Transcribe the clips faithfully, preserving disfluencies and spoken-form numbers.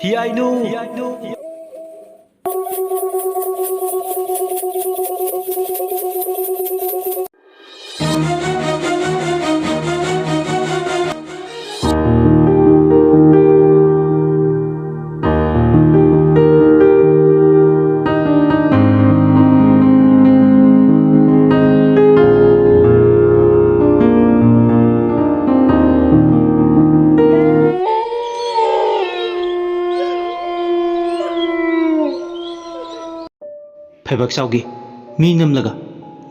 ꯍꯤꯌꯥꯏꯅꯨ! ꯐꯩꯕꯥꯛꯆꯥꯎꯒꯤ ꯃꯤ ꯅꯝꯂꯒ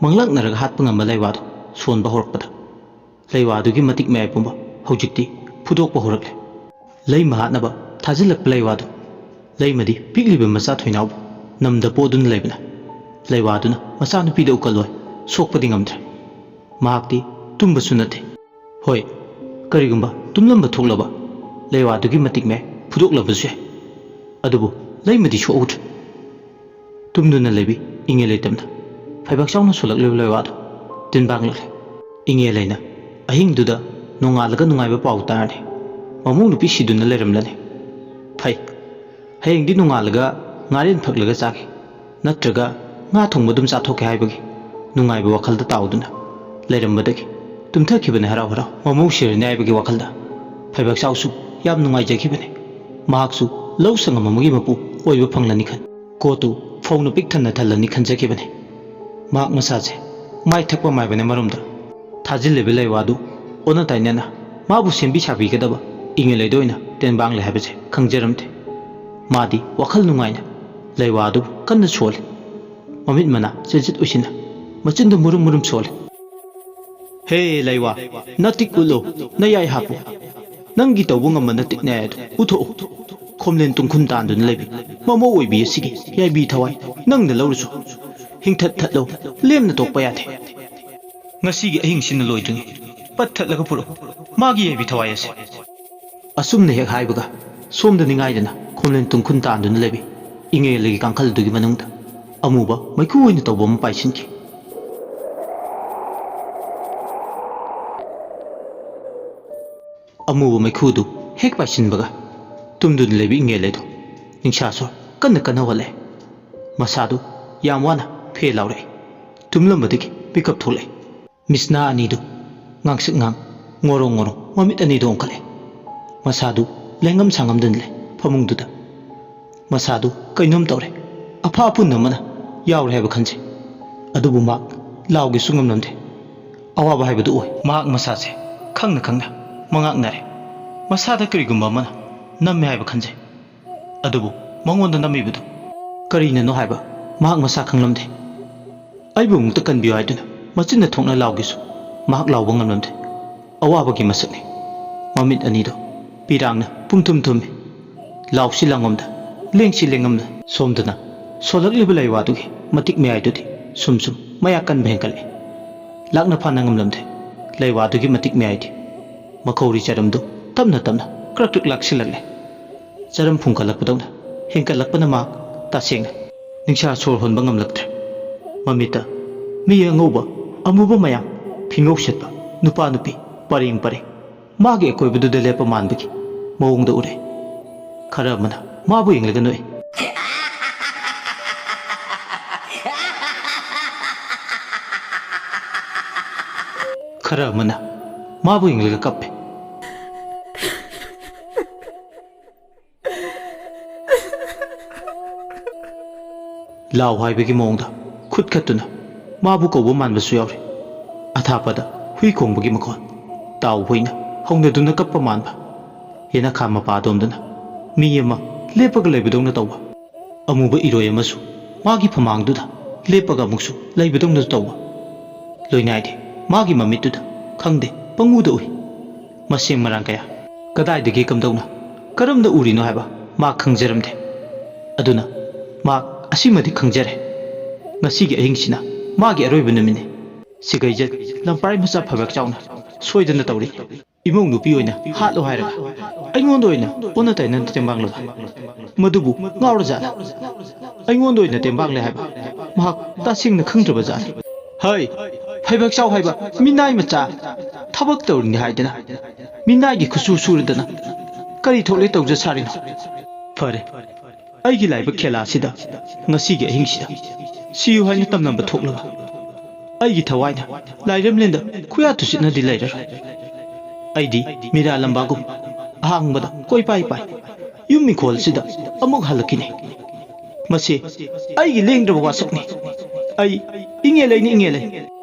ꯃꯪꯂꯥꯛꯅꯔꯒ ꯍꯥꯠꯄ ꯉꯝꯕ ꯂꯩꯋꯥꯗꯨ ꯁꯣꯟꯕ ꯍꯧꯔꯛꯄꯗ, ꯂꯩꯋꯥꯗꯨꯒꯤ ꯃꯇꯤꯛ ꯃꯌꯥꯏ ꯄꯨꯝꯕ ꯍꯧꯖꯤꯛꯇꯤ ꯐꯨꯗꯣꯛꯄ ꯍꯧꯔꯛꯂꯦ꯫ ꯂꯩꯃ ꯍꯥꯠꯅꯕ ꯊꯥꯖꯤꯜꯂꯛꯄ ꯂꯩꯋꯥꯗꯨ ꯂꯩꯃꯗꯤ ꯄꯤꯛꯂꯤꯕ ꯃꯆꯥ ꯊꯣꯏꯅꯥꯎꯕꯨ ꯅꯝꯗ ꯄꯣꯗꯨꯅ ꯂꯩꯕꯅ, ꯂꯩꯋꯥꯗꯨꯅ ꯃꯆꯥꯅꯨꯄꯤꯗ ꯎꯀꯜꯂꯣꯏ ꯁꯣꯛꯄꯗꯤ ꯉꯝꯗ꯭ꯔꯦ꯫ ꯃꯍꯥꯛꯇꯤ ꯇꯨꯝꯕꯁꯨ ꯅꯠꯇꯦ꯫ ꯍꯣꯏ, ꯀꯔꯤꯒꯨꯝꯕ ꯇꯨꯝꯂꯝꯕ ꯊꯣꯛꯂꯕ ꯂꯩꯋꯥꯗꯨꯒꯤ ꯃꯇꯤꯛ ꯃꯌꯥꯏ ꯐꯨꯗꯣꯛꯂꯕꯁꯨ ꯌꯥꯏ꯫ ꯑꯗꯨꯕꯨ ꯂꯩꯃꯗꯤ ꯁꯣꯛꯍꯧꯗ꯭ꯔꯦ꯫ ꯇꯨꯝꯗꯨꯅ ꯂꯩꯕꯤ ꯏꯉꯦ ꯂꯩꯇꯝꯅ ꯐꯩꯕꯥꯛ ꯆꯥꯎꯅ ꯁꯣꯜꯂꯛꯂꯤꯕ ꯂꯩꯋꯥꯗꯨ ꯇꯤꯟꯕꯥꯡꯂꯛꯂꯦ꯫ ꯏꯉꯦ ꯂꯩꯅ ꯑꯍꯤꯡꯗꯨꯗ ꯅꯣꯡꯉꯥꯜꯂꯒ ꯅꯨꯡꯉꯥꯏꯕ ꯄꯥꯎ ꯇꯥꯔꯅꯤ꯫ ꯃꯃꯧ ꯅꯨꯄꯤ ꯁꯤꯗꯨꯅ ꯂꯩꯔꯝꯂꯅꯤ꯫ ꯐꯩ, ꯍꯌꯦꯡꯗꯤ ꯅꯣꯡꯉꯥꯜꯂꯒ ꯉꯥꯔꯦꯟ ꯐꯛꯂꯒ ꯆꯥꯒꯦ, ꯅꯠꯇ꯭ꯔꯒ ꯉꯥ ꯊꯣꯡꯕ ꯑꯗꯨꯝ ꯆꯥꯊꯣꯛꯀꯦ ꯍꯥꯏꯕꯒꯤ ꯅꯨꯡꯉꯥꯏꯕ ꯋꯥꯈꯜꯗ ꯇꯥꯎꯗꯨꯅ ꯂꯩꯔꯝꯕꯗꯒꯤ ꯇꯨꯝꯊꯈꯤꯕꯅꯤ ꯍꯔꯥꯎ ꯍꯔꯥꯎ꯫ ꯃꯃꯧ ꯁꯤꯔꯅꯤ ꯍꯥꯏꯕꯒꯤ ꯋꯥꯈꯜꯗ ꯐꯩꯕꯥꯛ ꯆꯥꯎꯁꯨ ꯌꯥꯝ ꯅꯨꯡꯉꯥꯏꯖꯈꯤꯕꯅꯤ꯫ ꯃꯍꯥꯛꯁꯨ ꯂꯧ ꯁꯪꯉꯝ ꯑꯃꯒꯤ ꯃꯄꯨ ꯑꯣꯏꯕ ꯐꯪꯂꯅꯤ ꯈꯟ ꯀꯣꯠꯇꯨ ꯐꯧꯅ ꯄꯤꯛ ꯊꯟꯅ ꯊꯜꯂꯅꯤ ꯈꯟꯖꯈꯤꯕꯅꯤ꯫ ꯃꯍꯥꯛ ꯃꯁꯥꯁꯦ ꯃꯥꯏ ꯊꯛꯄ ꯃꯥꯏꯕꯅ ꯃꯔꯣꯝꯗ ꯊꯥꯖꯤꯜꯂꯤꯕ ꯂꯩꯋꯥꯗꯨ ꯑꯣꯟꯅ ꯇꯩꯅꯅ ꯃꯥꯕꯨ ꯁꯦꯝꯕꯤ ꯁꯥꯕꯤꯒꯗꯕ ꯏꯉꯦꯂꯩꯗ ꯑꯣꯏꯅ ꯇꯦꯟꯕꯥꯡꯂꯦ ꯍꯥꯏꯕꯁꯦ ꯈꯪꯖꯔꯝꯗꯦ꯫ ꯃꯥꯗꯤ ꯋꯥꯈꯜ ꯅꯨꯡꯉꯥꯏꯅ ꯂꯩꯋꯥ ꯑꯗꯨꯕꯨ ꯀꯟꯅ ꯁꯣꯜꯂꯤ꯫ ꯃꯃꯤꯠ ꯃꯅꯥ ꯆꯤꯟꯖꯤꯠ ꯎꯏꯁꯤꯟꯅ ꯃꯆꯤꯟꯗꯨ ꯃꯨꯔꯨꯝ ꯃꯨꯔꯨꯝ ꯁꯣꯜꯂꯤ꯫ "ꯍꯦ ꯂꯩꯋꯥ, ꯅꯇꯤꯛ ꯎꯠꯂꯣ, ꯅꯌꯥꯏ ꯍꯥꯞꯄꯨ꯫ ꯅꯪꯒꯤ ꯇꯧꯕ ꯉꯝꯕ ꯅꯇꯤꯛ ꯅꯌꯥꯏ ꯑꯗꯨ ꯎꯠꯊꯣꯛꯎ꯫ ꯈꯣꯝꯂꯦꯟ ꯇꯨꯡꯈꯨꯟ ꯇꯥꯟꯗꯨꯅ ꯂꯩꯕꯤ ꯃꯃꯧ ꯑꯣꯏꯕꯤ ꯑꯁꯤꯒꯤ ꯌꯥꯏꯕꯤ ꯊꯋꯥꯏ ꯅꯪꯅ ꯂꯧꯔꯁꯨ ꯍꯤꯡꯊꯠ ꯊꯠꯂꯣ, ꯂꯦꯝꯅ ꯇꯣꯛꯄ ꯌꯥꯗꯦ꯫ ꯉꯁꯤꯒꯤ ꯑꯍꯤꯡꯁꯤꯅ ꯂꯣꯏꯗ꯭ꯔꯤꯉꯩ ꯄꯠ ꯊꯠꯂꯒ ꯄꯨꯔꯛꯎ ꯃꯥꯒꯤ ꯌꯥꯏꯕꯤ ꯊꯋꯥꯏ ꯑꯁꯦ꯫" ꯑꯁꯨꯝꯅ ꯍꯦꯛ ꯍꯥꯏꯕꯒ ꯁꯣꯝꯗ ꯅꯤꯡꯉꯥꯏꯗꯅ ꯈꯣꯝꯂꯦꯟ ꯇꯨꯡꯈꯨꯟ ꯇꯥꯟꯗꯨꯅ ꯂꯩꯕꯤ ꯏꯉꯦꯂꯩꯒꯤ ꯀꯥꯡꯈꯜ ꯑꯗꯨꯒꯤ ꯃꯅꯨꯡꯗ ꯑꯃꯨꯕ ꯃꯩꯈꯨ ꯑꯣꯏꯅ ꯇꯧꯕ ꯑꯃ ꯄꯥꯏꯁꯤꯟꯈꯤ꯫ ꯑꯃꯨꯕ ꯃꯩꯈꯨꯗꯨ ꯍꯦꯛ ꯄꯥꯏꯁꯤꯟꯕꯒ ꯇꯨꯝꯗꯨꯅ ꯂꯩꯕ ꯏꯪꯉꯦꯜ ꯑꯗꯨ ꯅꯤꯡꯁꯥ ꯁꯣꯔ ꯀꯟꯅ ꯀꯟꯅ ꯍꯣꯜꯂꯛꯑꯦ꯫ ꯃꯁꯥꯗꯨ ꯌꯥꯝ ꯋꯥꯅ ꯐꯦ ꯂꯥꯎꯔꯛꯑꯦ꯫ ꯇꯨꯝꯂꯝꯕꯗꯒꯤ ꯃꯤꯀꯞ ꯊꯣꯛꯂꯛꯑꯦ꯫ ꯃꯤꯁꯅꯥ ꯑꯅꯤꯗꯨ ꯉꯥꯡꯁꯛ ꯉꯥꯡ, ꯉꯣꯔꯣꯡ ꯉꯣꯔꯣꯡ ꯃꯃꯤꯠ ꯑꯅꯤꯗꯨ ꯑꯣꯟꯈꯠꯂꯦ꯫ ꯃꯁꯥꯗꯨ ꯂꯦꯡꯉꯝ ꯁꯥꯉꯝꯗꯅ ꯂꯩ ꯐꯃꯨꯡꯗꯨꯗ꯫ ꯃꯁꯥꯗꯨ ꯀꯩꯅꯣꯝ ꯇꯧꯔꯦ꯫ ꯑꯐ ꯑꯄꯨꯟ ꯑꯃꯅ ꯌꯥꯎꯔꯦ ꯍꯥꯏꯕ ꯈꯟꯖꯩ꯫ ꯑꯗꯨꯕꯨ ꯃꯍꯥꯛ ꯂꯥꯎꯒꯦꯁꯨ ꯉꯝꯂꯝꯗꯦ꯫ ꯑꯋꯥꯕ ꯍꯥꯏꯕꯗꯨ ꯑꯣꯏ꯫ ꯃꯍꯥꯛ ꯃꯁꯥꯁꯦ ꯈꯪꯅ ꯈꯪꯅ ꯃꯉꯥꯛꯅꯔꯦ꯫ ꯃꯁꯥꯗ ꯀꯔꯤꯒꯨꯝꯕ ꯑꯃꯅ ꯅꯝꯃꯦ ꯍꯥꯏꯕ ꯈꯟꯖꯩ꯫ ꯑꯗꯨꯕꯨ ꯃꯉꯣꯟꯗ ꯅꯝꯃꯤꯕꯗꯨ ꯀꯔꯤꯅꯅꯣ ꯍꯥꯏꯕ ꯃꯍꯥꯛ ꯃꯁꯥ ꯈꯪꯂꯝꯗꯦ꯫ ꯑꯩꯕꯨ ꯑꯃꯨꯛꯇ ꯀꯟꯕꯤꯌꯨ ꯍꯥꯏꯗꯨꯅ ꯃꯆꯤꯟꯅ ꯊꯣꯛꯅ ꯂꯥꯎꯒꯦꯁꯨ ꯃꯍꯥꯛ ꯂꯥꯎꯕ ꯉꯝꯂꯝꯗꯦ꯫ ꯑꯋꯥꯕꯒꯤ ꯃꯁꯛꯅꯤ꯫ ꯃꯃꯤꯠ ꯑꯅꯤꯗꯨ ꯄꯤꯔꯥꯡꯅ ꯄꯨꯝꯊꯨꯝ ꯊꯨꯝꯃꯤ꯫ ꯂꯥꯎꯁꯤ ꯂꯥꯡꯉꯝꯗ, ꯂꯦꯡꯁꯤ ꯂꯦꯡꯉꯝꯗ, ꯁꯣꯝꯗꯅ ꯁꯣꯜꯂꯛꯂꯤꯕ ꯂꯩꯋꯥꯗꯨꯒꯤ ꯃꯇꯤꯛ ꯃꯌꯥꯏꯗꯨꯗꯤ ꯁꯨꯝ ꯁꯨꯝ ꯃꯌꯥ ꯀꯟꯕ ꯍꯦꯟꯒꯠꯂꯛꯏ꯫ ꯂꯥꯛꯅ ꯐꯥꯅ ꯉꯝꯂꯝꯗꯦ꯫ ꯂꯩꯋꯥꯗꯨꯒꯤ ꯃꯇꯤꯛ ꯃꯌꯥꯏꯗꯤ ꯃꯈꯧꯔꯤ ꯆꯔꯝꯗꯨ ꯇꯞꯅ ꯇꯞꯅ ꯀ꯭ꯔꯛ ꯀ꯭ꯔꯛ ꯂꯥꯛꯁꯤꯜꯂꯛꯂꯦ꯫ ꯆꯔꯝ ꯐꯨꯝꯒꯠꯂꯛꯄꯗꯧꯅ ꯍꯦꯟꯒꯠꯂꯛꯄꯅ ꯃꯍꯥꯛ ꯇꯁꯦꯡꯅ ꯅꯤꯡꯁꯥ ꯁꯣꯔ ꯍꯣꯟꯕ ꯉꯝꯂꯛꯇ꯭ꯔꯦ꯫ ꯃꯃꯤꯠꯇ ꯃꯤ ꯑꯉꯧꯕ ꯑꯃꯨꯕ ꯃꯌꯥꯝ ꯐꯤꯡꯒꯧ ꯁꯦꯠꯄ ꯅꯨꯄꯥ ꯅꯨꯄꯤ ꯄꯔꯦꯡ ꯄꯔꯦꯡ ꯃꯥꯒꯤ ꯑꯀꯣꯏꯕꯗꯨꯗ ꯂꯦꯞꯄ ꯃꯥꯟꯕꯒꯤ ꯃꯑꯣꯡꯗ ꯎꯔꯦ꯫ ꯈꯔ ꯑꯃꯅ ꯃꯥꯕꯨ ꯌꯦꯡꯂꯒ ꯅꯣꯛꯏ꯫ ꯈꯔ ꯑꯃꯅ ꯃꯥꯕꯨ ꯌꯦꯡꯂꯒ ꯀꯞꯄꯦ꯫ ꯂꯥꯎ ꯍꯥꯏꯕꯒꯤ ꯃꯑꯣꯡꯗ ꯈꯨꯠ ꯈꯠꯇꯨꯅ ꯃꯥꯕꯨ ꯀꯧꯕ ꯃꯥꯟꯕꯁꯨ ꯌꯥꯎꯔꯤ꯫ ꯑꯊꯥꯞꯄꯗ ꯍꯨꯏ ꯈꯣꯡꯕꯒꯤ ꯃꯈꯣꯟ, ꯇꯥꯎ ꯍꯨꯏꯅ ꯍꯧꯅꯗꯨꯅ ꯀꯞꯄ ꯃꯥꯟꯕ, ꯌꯦꯅꯈꯥ ꯃꯄꯥ ꯑꯗꯣꯝꯗꯅ ꯃꯤ ꯑꯃ ꯂꯦꯞꯄꯒ ꯂꯩꯕꯗꯧꯅ ꯇꯧꯕ, ꯑꯃꯨꯕ ꯏꯔꯣꯏ ꯑꯃꯁꯨ ꯃꯥꯒꯤ ꯐꯃꯥꯡꯗꯨꯗ ꯂꯦꯞꯄꯒ ꯑꯃꯨꯛꯁꯨ ꯂꯩꯕꯗꯧꯅ ꯇꯧꯕ꯫ ꯂꯣꯏꯅꯥꯏꯗꯤ ꯃꯥꯒꯤ ꯃꯃꯤꯠꯇꯨꯗ ꯈꯪꯗꯦ ꯄꯪꯎꯗ ꯎꯏ꯫ ꯃꯁꯦꯡ ꯃꯔꯥꯡ ꯀꯌꯥ ꯀꯗꯥꯏꯗꯒꯤ ꯀꯝꯗꯧꯅ ꯀꯔꯝꯅ ꯎꯔꯤꯅꯣ ꯍꯥꯏꯕ ꯃꯥ ꯈꯪꯖꯔꯝꯗꯦ꯫ ꯑꯗꯨꯅ ꯃꯥ ꯑꯁꯤꯃꯗꯤ ꯈꯪꯖꯔꯦ, ꯉꯁꯤꯒꯤ ꯑꯍꯤꯡꯁꯤꯅ ꯃꯥꯒꯤ ꯑꯔꯣꯏꯕ ꯅꯨꯃꯤꯠꯅꯤ꯫ ꯁꯤꯒꯩꯖꯠ ꯂꯝꯄ꯭ꯔꯥꯏ ꯃꯆꯥ ꯐꯕꯥꯛ ꯆꯥꯎꯅ ꯁꯣꯏꯗꯅ ꯇꯧꯔꯤ꯫ ꯏꯃꯧ ꯅꯨꯄꯤ ꯑꯣꯏꯅ ꯍꯥꯠꯂꯣ ꯍꯥꯏꯔꯒ ꯑꯩꯉꯣꯟꯗ ꯑꯣꯏꯅ ꯑꯣꯟꯅ ꯇꯩꯅꯅ ꯇꯦꯡꯕꯥꯡꯂꯕ ꯃꯗꯨꯕꯨ ꯉꯥꯎꯔꯖꯥꯠꯂ? ꯑꯩꯉꯣꯟꯗ ꯑꯣꯏꯅ ꯇꯦꯡꯕꯥꯡꯂꯦ ꯍꯥꯏꯕ ꯃꯍꯥꯛ ꯇꯁꯦꯡꯅ ꯈꯪꯗ꯭ꯔꯕ ꯖꯥꯠꯅꯤ꯫ ꯍꯩ, ꯐꯩꯕꯥꯛ ꯆꯥꯎ ꯍꯥꯏꯕ ꯃꯤꯅꯥꯏ ꯃꯆꯥ, ꯊꯕꯛ ꯇꯧꯔꯤꯅꯤ ꯍꯥꯏꯗꯅ ꯃꯤꯅꯥꯏꯒꯤ ꯈꯨꯠꯁꯨ ꯁꯨꯔꯗꯅ ꯀꯔꯤ ꯊꯣꯛꯂꯦ ꯇꯧꯖ ꯁꯥꯔꯤꯅꯣ? ꯐꯔꯦ, ꯑꯩꯒꯤ ꯂꯥꯏꯕꯛ ꯈꯦꯂꯥꯁꯤꯗ ꯉꯁꯤꯒꯤ ꯑꯍꯤꯡꯁꯤꯗ ꯁꯤꯌꯨ ꯍꯥꯏꯅ ꯇꯝꯂꯝꯕ ꯊꯣꯛꯂꯕ ꯑꯩꯒꯤ ꯊꯋꯥꯏꯅ ꯂꯥꯏꯔꯦꯝꯂꯦꯟꯗ ꯈꯨꯌꯥ ꯊꯨꯁꯤꯠꯅꯗꯤ ꯂꯩꯔꯔꯣꯏ꯫ ꯑꯩꯗꯤ ꯃꯤꯔꯥ ꯂꯝꯕꯥꯒꯨꯝ ꯑꯍꯥꯡꯕꯗ ꯀꯣꯏꯄꯥꯏ ꯄꯥꯏ ꯌꯨꯝ ꯏꯪꯈꯣꯜꯁꯤꯗ ꯑꯃꯨꯛ ꯍꯜꯂꯛꯈꯤꯅꯤ꯫ ꯃꯁꯤ ꯑꯩꯒꯤ ꯂꯦꯡꯗ꯭ꯔꯕ ꯋꯥꯁꯛꯅꯤ꯫ ꯑꯩ ꯏꯪꯉꯦ ꯂꯩꯅꯤ, ꯏꯪꯉꯦ ꯂꯩ꯫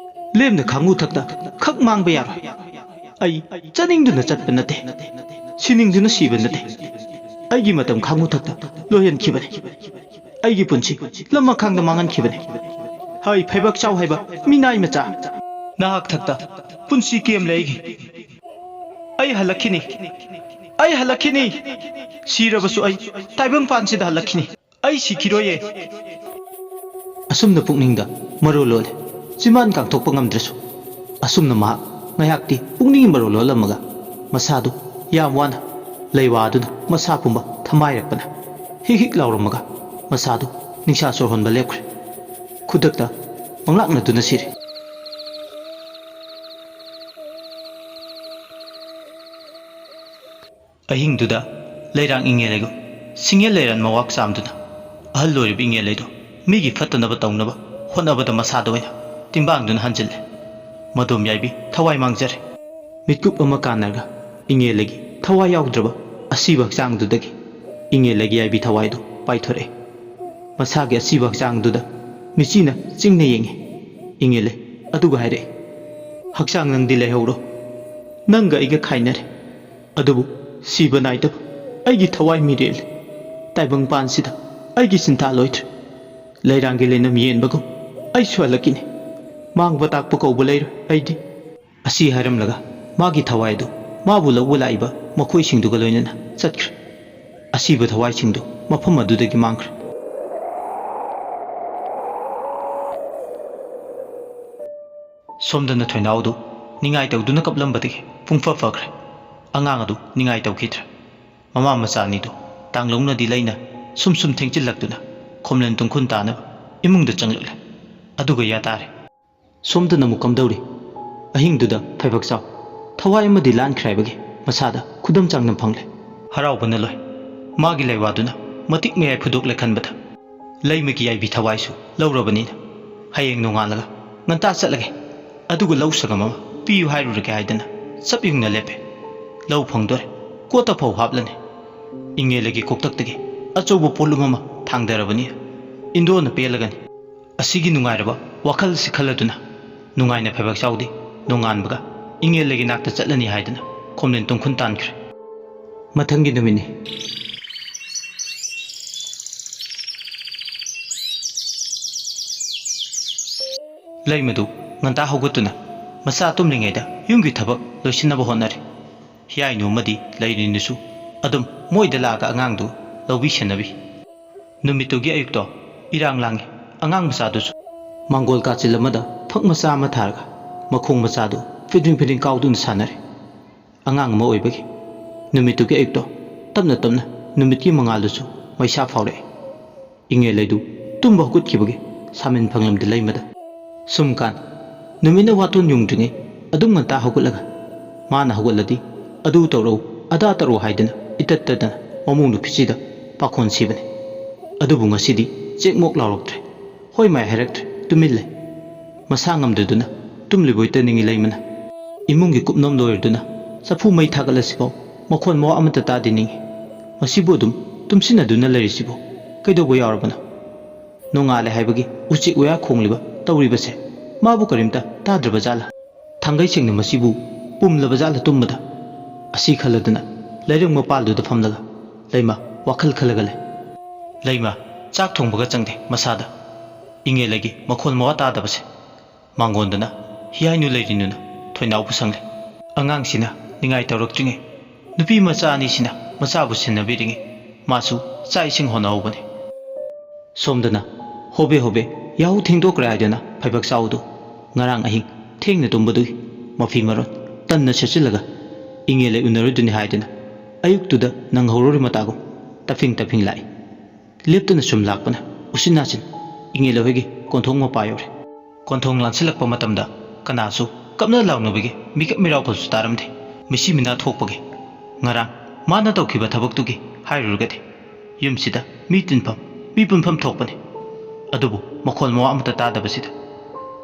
ꯂꯦꯝꯅ ꯈꯥꯡꯉꯨ ꯊꯛꯇ ꯈꯛ ꯃꯥꯡꯕ ꯌꯥꯔꯣꯏ꯫ ꯑꯩ ꯆꯠꯅꯤꯡꯗꯨꯅ ꯆꯠꯄ ꯅꯠꯇꯦ, ꯁꯤꯅꯤꯡꯗꯨꯅ ꯁꯤꯕ ꯅꯠꯇꯦ꯫ ꯑꯩꯒꯤ ꯃꯇꯝ ꯈꯥꯡꯉꯨ ꯊꯛꯇ ꯂꯣꯏꯍꯟꯈꯤꯕꯅꯤ꯫ ꯑꯩꯒꯤ ꯄꯨꯟꯁꯤ ꯂꯝꯃꯈꯥꯡꯗ ꯃꯥꯡꯍꯟꯈꯤꯕꯅꯤ꯫ ꯍꯩ ꯐꯩꯕꯥꯛ ꯆꯥꯎ ꯍꯥꯏꯕ ꯃꯤꯅꯥꯏ ꯃꯆꯥ꯫ ꯅꯍꯥꯛ ꯊꯛꯇ ꯄꯨꯟꯁꯤ ꯀꯦꯝꯂꯦ ꯑꯩꯒꯤ꯫ ꯑꯩ ꯍꯜꯂꯛꯈꯤꯅꯤ꯫ ꯑꯩ ꯍꯜꯂꯛꯈꯤꯅꯤ꯫ ꯁꯤꯔꯕꯁꯨ ꯑꯩ ꯇꯥꯏꯕꯪꯄꯥꯟꯁꯤꯗ ꯍꯜꯂꯛꯈꯤꯅꯤ꯫ ꯑꯩ ꯁꯤꯈꯤꯔꯣꯏꯌꯦ꯫ ꯑꯁꯨꯝꯅ ꯄꯨꯛꯅꯤꯡꯗ ꯃꯔꯣꯜ ꯂꯣꯜꯂꯦ꯫ ꯆꯤꯝꯕꯥꯟ ꯀꯥꯡꯊꯣꯛꯄ ꯉꯝꯗ꯭ꯔꯁꯨ꯫ ꯑꯁꯨꯝꯅ ꯃꯍꯥꯛ ꯉꯥꯏꯍꯥꯛꯇꯤ ꯄꯨꯛꯅꯤꯡꯒꯤ ꯃꯔꯣꯜ ꯂꯣꯜꯂꯝꯃꯒ ꯃꯁꯥꯗꯨ ꯌꯥꯝ ꯋꯥꯅ ꯂꯩꯋꯥꯗꯨꯅ ꯃꯁꯥ ꯄꯨꯝꯕ ꯊꯝꯃꯥꯏꯔꯛꯄꯅ ꯍꯤꯛ ꯍꯤꯛ ꯂꯥꯎꯔꯝꯃꯒ ꯃꯁꯥꯗꯨ ꯅꯤꯡꯁꯥ ꯁꯣꯔ ꯍꯣꯟꯕ ꯂꯦꯞꯈ꯭ꯔꯦ꯫ ꯈꯨꯗꯛꯇ ꯃꯪꯂꯥꯛꯅꯗꯨꯅ ꯁꯤꯔꯦ꯫ ꯑꯍꯤꯡꯗꯨꯗ ꯂꯩꯔꯥꯡ ꯏꯉꯦꯜ ꯂꯩꯒꯨꯝ ꯁꯤꯡꯉꯦꯜ ꯂꯩꯔꯥꯟ ꯃꯋꯥꯛ ꯆꯥꯝꯗꯨꯅ ꯑꯍꯜ ꯑꯣꯏꯔꯤꯕ ꯏꯉꯦꯜ ꯂꯩꯗꯣ ꯃꯤꯒꯤ ꯐꯠꯇꯅꯕ ꯇꯧꯅꯕ ꯍꯣꯠꯅꯕꯗ ꯃꯁꯥꯗ ꯑꯣꯏꯅ ꯇꯤꯡꯕꯥꯡꯗꯨꯅ ꯍꯟꯖꯤꯜꯂꯦ꯫ ꯃꯗꯣꯝ ꯌꯥꯏꯕꯤ ꯊꯋꯥꯏ ꯃꯥꯡꯖꯔꯦ꯫ ꯃꯤꯠꯀꯨꯞ ꯑꯃ ꯀꯥꯟꯅꯔꯒ ꯏꯉꯦꯜ ꯂꯩꯒꯤ ꯊꯋꯥꯏ ꯌꯥꯎꯗ꯭ꯔꯕ ꯑꯁꯤꯕ ꯍꯛꯆꯥꯡꯗꯨꯗꯒꯤ ꯏꯉꯦꯜ ꯂꯩꯒꯤ ꯌꯥꯏꯕꯤ ꯊꯋꯥꯏꯗꯨ ꯄꯥꯏꯊꯣꯔꯛꯑꯦ꯫ ꯃꯁꯥꯒꯤ ꯑꯁꯤꯕ ꯍꯛꯆꯥꯡꯗꯨꯗ ꯃꯤꯆꯤꯅ ꯆꯤꯡꯅ ꯌꯦꯡꯉꯦ꯫ ꯏꯉꯦꯜ ꯂꯩ ꯑꯗꯨꯒ ꯍꯥꯏꯔꯛꯑꯦ, "ꯍꯛꯆꯥꯡ ꯅꯪꯗꯤ ꯂꯩꯍꯧꯔꯣ꯫ ꯅꯪꯒ ꯑꯩꯒ ꯈꯥꯏꯅꯔꯦ꯫ ꯑꯗꯨꯕꯨ ꯁꯤꯕ ꯅꯥꯏꯗꯕ ꯑꯩꯒꯤ ꯊꯋꯥꯏ ꯃꯤꯔꯦꯜ ꯇꯥꯏꯕꯪꯄꯥꯟꯁꯤꯗ ꯑꯩꯒꯤ ꯁꯤꯟꯊꯥ ꯂꯣꯏꯗ꯭ꯔꯦ꯫ ꯂꯩꯔꯥꯡꯒꯤ ꯂꯩꯅꯝ ꯌꯦꯟꯕꯒꯨꯝ ꯑꯩꯁꯨ ꯍꯜꯂꯛꯈꯤꯅꯤ꯫ ꯃꯥꯡꯕ ꯇꯥꯛꯄ ꯀꯧꯕ ꯂꯩꯔꯣꯏ ꯑꯩꯗꯤ"꯫ ꯑꯁꯤ ꯍꯥꯏꯔꯝꯂꯒ ꯃꯥꯒꯤ ꯊꯋꯥꯏ ꯑꯗꯨ ꯃꯥꯕꯨ ꯂꯧꯕ ꯂꯥꯛꯏꯕ ꯃꯈꯣꯏꯁꯤꯡꯗꯨꯒ ꯂꯣꯏꯅꯅ ꯆꯠꯈ꯭ꯔꯦ꯫ ꯑꯁꯤꯕ ꯊꯋꯥꯏꯁꯤꯡꯗꯨ ꯃꯐꯝ ꯑꯗꯨꯗꯒꯤ ꯃꯥꯡꯈ꯭ꯔꯦ꯫ ꯁꯣꯝꯗꯅ ꯊꯣꯏꯅꯥꯎꯗꯨ ꯅꯤꯡꯉꯥꯏ ꯇꯧꯗꯨꯅ ꯀꯞꯂꯝꯕꯗꯒꯤ ꯄꯨꯡꯐ ꯐꯈ꯭ꯔꯦ꯫ ꯑꯉꯥꯡ ꯑꯗꯨ ꯅꯤꯡꯉꯥꯏ ꯇꯧꯈꯤꯗ꯭ꯔꯦ꯫ ꯃꯃꯥ ꯃꯆꯥ ꯑꯅꯤꯗꯨ ꯇꯥꯡꯂꯧꯅꯗꯤ ꯂꯩꯅ ꯁꯨꯝ ꯁꯨꯝ ꯊꯦꯡꯆꯤꯜꯂꯛꯇꯨꯅ ꯈꯣꯝꯂꯦꯟ ꯇꯨꯡꯈꯨꯟ ꯇꯥꯅꯕ ꯏꯃꯨꯡꯗ ꯆꯪꯂꯛꯂꯦ꯫ ꯑꯗꯨꯒ ꯌꯥ ꯇꯥꯔꯦ꯫ ꯁꯣꯝꯗꯅ ꯑꯃꯨꯛ ꯀꯝꯗꯧꯔꯤ? ꯑꯍꯤꯡꯗꯨꯗ ꯐꯩꯕꯛꯆꯥꯎ ꯊꯋꯥꯏ ꯑꯃꯗꯤ ꯂꯥꯟꯈ꯭ꯔꯦ ꯍꯥꯏꯕꯒꯤ ꯃꯁꯥꯗ ꯈꯨꯗꯝ ꯆꯥꯡꯗꯝ ꯐꯪꯂꯦ꯫ ꯍꯔꯥꯎꯕꯅ ꯂꯣꯏ꯫ ꯃꯥꯒꯤ ꯂꯩꯋꯥꯗꯨꯅ ꯃꯇꯤꯛ ꯃꯌꯥꯏ ꯐꯨꯗꯣꯛꯂꯦ ꯈꯟꯕꯗ ꯂꯩꯃꯒꯤ ꯌꯥꯏꯕꯤ ꯊꯋꯥꯏꯁꯨ ꯂꯧꯔꯕꯅꯤꯅ ꯍꯌꯦꯡ ꯅꯣꯡꯉꯥꯜꯂꯒ ꯉꯟꯇꯥ ꯆꯠꯂꯒꯦ꯫ ꯑꯗꯨꯒ ꯂꯧ ꯁꯪꯒꯝ ꯑꯃ ꯄꯤꯌꯨ ꯍꯥꯏꯔꯨꯔꯒꯦ ꯍꯥꯏꯗꯅ ꯆꯞ ꯌꯨꯡꯅ ꯂꯦꯞꯄꯦ꯫ ꯂꯧ ꯐꯪꯗꯣꯔꯦ꯫ ꯀꯣꯠꯇ ꯐꯧ ꯍꯥꯞꯂꯅꯤ꯫ ꯏꯉꯦꯜꯂꯒꯤ ꯀꯣꯛꯇꯛꯇꯒꯤ ꯑꯆꯧꯕ ꯄꯣꯠꯂꯨꯝ ꯑꯃ ꯊꯥꯡꯗꯔꯕꯅꯤ꯫ ꯏꯟꯗꯣꯅ ꯄꯦꯜꯂꯒꯅꯤ꯫ ꯑꯁꯤꯒꯤ ꯅꯨꯡꯉꯥꯏꯔꯕ ꯋꯥꯈꯜꯁꯤ ꯈꯜꯂꯗꯨꯅ ꯅꯨꯡꯉꯥꯏꯅ ꯐꯩꯕꯥꯛ ꯆꯥꯎꯗꯤ ꯅꯣꯡꯉꯥꯟꯕꯒ ꯏꯉꯦꯜꯂꯒꯤ ꯅꯥꯛꯇ ꯆꯠꯂꯅꯤ ꯍꯥꯏꯗꯅ ꯈꯣꯝꯂꯦꯟ ꯇꯨꯡꯈꯨꯟ ꯇꯥꯟꯈ꯭ꯔꯦ꯫ ꯃꯊꯪꯒꯤ ꯅꯨꯃꯤꯠꯅꯤ꯫ ꯂꯩꯃꯗꯨ ꯉꯟꯇꯥ ꯍꯧꯒꯠꯇꯨꯅ ꯃꯆꯥ ꯇꯨꯝꯂꯤꯉꯩꯗ ꯌꯨꯝꯒꯤ ꯊꯕꯛ ꯂꯣꯏꯁꯤꯟꯅꯕ ꯍꯣꯠꯅꯔꯤ꯫ ꯍꯤꯌꯥꯏꯅꯨ ꯑꯃꯗꯤ ꯂꯩꯔꯤꯅꯨꯁꯨ ꯑꯗꯨꯝ ꯃꯣꯏꯗ ꯂꯥꯛꯑꯒ ꯑꯉꯥꯡꯗꯨ ꯂꯧꯕꯤ ꯁꯦꯟꯅꯕꯤ꯫ ꯅꯨꯃꯤꯠꯇꯨꯒꯤ ꯑꯌꯨꯛꯇꯣ ꯏꯔꯥꯡ ꯂꯥꯡꯉꯤ꯫ ꯑꯉꯥꯡ ꯃꯆꯥꯗꯨꯁꯨ ꯃꯥꯡꯒꯣꯜ ꯀꯥꯆꯤꯜ ꯑꯃꯗ ꯐꯛ ꯃꯆꯥ ꯑꯃ ꯊꯥꯔꯒ ꯃꯈꯣꯡ ꯃꯆꯥꯗꯨ ꯐꯤꯗ꯭ꯔꯤꯡ ꯐꯤꯗ꯭ꯔꯤꯡ ꯀꯥꯎꯗꯨꯅ ꯁꯥꯟꯅꯔꯤ꯫ ꯑꯉꯥꯡ ꯑꯃ ꯑꯣꯏꯕꯒꯤ ꯅꯨꯃꯤꯠꯇꯨꯒꯤ ꯑꯌꯨꯛꯇꯣ ꯇꯞꯅ ꯇꯞꯅ ꯅꯨꯃꯤꯠꯀꯤ ꯃꯉꯥꯜꯗꯨꯁꯨ ꯃꯩꯁꯥ ꯐꯥꯎꯔꯛꯑꯦ꯫ ꯏꯉꯦꯜ ꯂꯩꯗꯨ ꯇꯨꯝꯕ ꯍꯧꯒꯠꯈꯤꯕꯒꯤ ꯁꯥꯃꯤꯟ ꯐꯪꯂꯝꯗꯦ ꯂꯩꯃꯗ꯫ ꯁꯨꯝ ꯀꯥꯟ ꯅꯨꯃꯤꯠꯅ ꯋꯥꯇꯣꯟ ꯌꯨꯡꯗ꯭ꯔꯤꯉꯩ ꯑꯗꯨꯝ ꯉꯟꯇꯥ ꯍꯧꯒꯠꯂꯒ ꯃꯥꯅ ꯍꯧꯒꯠꯂꯗꯤ ꯑꯗꯨ ꯇꯧꯔꯛꯎ ꯑꯗꯥ ꯇꯧꯔꯛꯎ ꯍꯥꯏꯗꯅ ꯏꯇꯠ ꯇꯠꯇꯅ ꯃꯃꯧ ꯅꯨꯄꯤꯁꯤꯗ ꯄꯥꯈꯣꯟ ꯁꯤꯕꯅꯤ꯫ ꯑꯗꯨꯕꯨ ꯉꯁꯤꯗꯤ ꯆꯦꯛꯃꯣꯛ ꯂꯥꯎꯔꯛꯇ꯭ꯔꯦ꯫ ꯍꯣꯏ ꯃꯥꯏ ꯍꯥꯏꯔꯛꯇ꯭ꯔꯦ꯫ ꯇꯨꯃꯤꯟ ꯂꯩ꯫ ꯃꯁꯥ ꯉꯝꯗꯗꯨꯅ ꯇꯨꯝꯂꯤꯕꯣꯏ ꯇꯅꯤꯡꯉꯤ ꯂꯩꯃꯅ꯫ ꯏꯃꯨꯡꯒꯤ ꯀꯨꯞꯅꯣꯝ ꯂꯣꯏꯔꯗꯨꯅ ꯆꯐꯨ ꯃꯩ ꯊꯥꯒꯠꯂꯁꯤꯐꯥꯎ ꯃꯈꯣꯟ ꯃꯋꯥ ꯑꯃꯠꯇ ꯇꯥꯗꯦ ꯅꯤꯡꯉꯤ꯫ ꯃꯁꯤꯕꯨ ꯑꯗꯨꯝ ꯇꯨꯝꯁꯤꯟꯅꯗꯨꯅ ꯂꯩꯔꯤꯁꯤꯕꯨ ꯀꯩꯗꯧꯕ ꯌꯥꯎꯔꯕꯅꯣ? ꯅꯣꯡꯉꯥꯜꯂꯦ ꯍꯥꯏꯕꯒꯤ ꯎꯆꯦꯛ ꯋꯥꯌꯥ ꯈꯣꯡꯂꯤꯕ ꯇꯧꯔꯤꯕꯁꯦ ꯃꯥꯕꯨ ꯀꯔꯤꯝꯇ ꯇꯥꯗ꯭ꯔꯕ ꯖꯥꯠꯂꯥ? ꯊꯥꯡꯒꯩ ꯁꯦꯡꯅ ꯃꯁꯤꯕꯨ ꯄꯨꯝꯂꯕ ꯖꯥꯠꯂ ꯇꯨꯝꯕꯗ? ꯑꯁꯤ ꯈꯜꯂꯗꯨꯅ ꯂꯩꯔꯪ ꯃꯄꯥꯜꯗꯨꯗ ꯐꯝꯂꯒ ꯂꯩꯃ ꯋꯥꯈꯜ ꯈꯜꯂꯒ ꯂꯩ꯫ ꯂꯩꯃ ꯆꯥꯛ ꯊꯣꯡꯕꯒ ꯆꯪꯗꯦ ꯃꯁꯥꯗ꯫ ꯏꯉꯦꯜꯂꯒꯤ ꯃꯈꯣꯜ ꯃꯋꯥ ꯇꯥꯗꯕꯁꯦ꯫ ꯃꯥꯡꯒꯣꯟꯗꯅ ꯍꯤꯌꯥꯏꯅꯨ ꯂꯩꯔꯤꯅꯨꯅ ꯊꯣꯏꯅꯥꯎꯕꯨ ꯁꯪꯂꯦ꯫ ꯑꯉꯥꯡꯁꯤꯅ ꯅꯤꯡꯉꯥꯏ ꯇꯧꯔꯛꯇ꯭ꯔꯤꯉꯩ ꯅꯨꯄꯤ ꯃꯆꯥ ꯑꯅꯤꯁꯤꯅ ꯃꯆꯥꯕꯨ ꯁꯦꯟꯅꯕꯤꯔꯤꯉꯩ ꯃꯥꯁꯨ ꯆꯥꯛ ꯏꯁꯤꯡ ꯍꯣꯠꯅꯍꯧꯕꯅꯤ꯫ ꯁꯣꯝꯗꯅ ꯍꯣꯕꯦ ꯍꯣꯕꯦ ꯌꯥꯍꯧ ꯊꯦꯡꯗꯣꯛꯈ꯭ꯔꯦ ꯍꯥꯏꯗꯨꯅ ꯐꯩꯕꯥꯛ ꯆꯥꯎꯗꯨ ꯉꯔꯥꯡ ꯑꯍꯤꯡ ꯊꯦꯡꯅ ꯇꯨꯝꯕꯗꯨꯒꯤ ꯃꯐꯤ ꯃꯔꯣꯟ ꯇꯟꯅ ꯁꯦꯠꯆꯤꯜꯂꯒ ꯏꯉꯦꯜ ꯂꯩ ꯎꯅꯔꯨꯗꯨꯅꯤ ꯍꯥꯏꯗꯨꯅ ꯑꯌꯨꯛꯇꯨꯗ ꯅꯪꯍꯧꯔꯣꯏ ꯃꯇꯥꯒꯨꯝ ꯇꯞꯐꯤꯡ ꯇꯞꯐꯤꯡ ꯂꯥꯛꯏ꯫ ꯂꯦꯞꯇꯅ ꯁꯨꯝ ꯂꯥꯛꯄꯅ ꯎꯆꯤꯟ ꯅꯥꯆꯤꯟ ꯏꯉꯦꯜ ꯂꯩꯍꯣꯏꯒꯤ ꯀꯣꯟꯊꯣꯡ ꯃꯄꯥ ꯌꯧꯔꯦ꯫ ꯀꯣꯟꯊꯣꯡ ꯂꯥꯟꯁꯤꯜꯂꯛꯄ ꯃꯇꯝꯗ ꯀꯅꯥꯁꯨ ꯀꯞꯅ ꯂꯥꯎꯅꯕꯒꯤ ꯃꯤꯀꯞ ꯃꯤꯔꯥꯎꯈꯣꯜꯁꯨ ꯇꯥꯔꯝꯗꯦ꯫ ꯃꯤꯁꯤ ꯃꯤꯅꯥ ꯊꯣꯛꯄꯒꯤ ꯉꯔꯥꯡ ꯃꯥꯅ ꯇꯧꯈꯤꯕ ꯊꯕꯛꯇꯨꯒꯤ ꯍꯥꯏꯔꯨꯔꯒꯗꯤ, ꯌꯨꯝꯁꯤꯗ ꯃꯤ ꯇꯤꯟꯐꯝ, ꯃꯤ ꯄꯨꯟꯐꯝ ꯊꯣꯛꯄꯅꯤ꯫ ꯑꯗꯨꯕꯨ ꯃꯈꯣꯜ ꯃꯋꯥ ꯑꯃꯠꯇ ꯇꯥꯗꯕꯁꯤꯗ,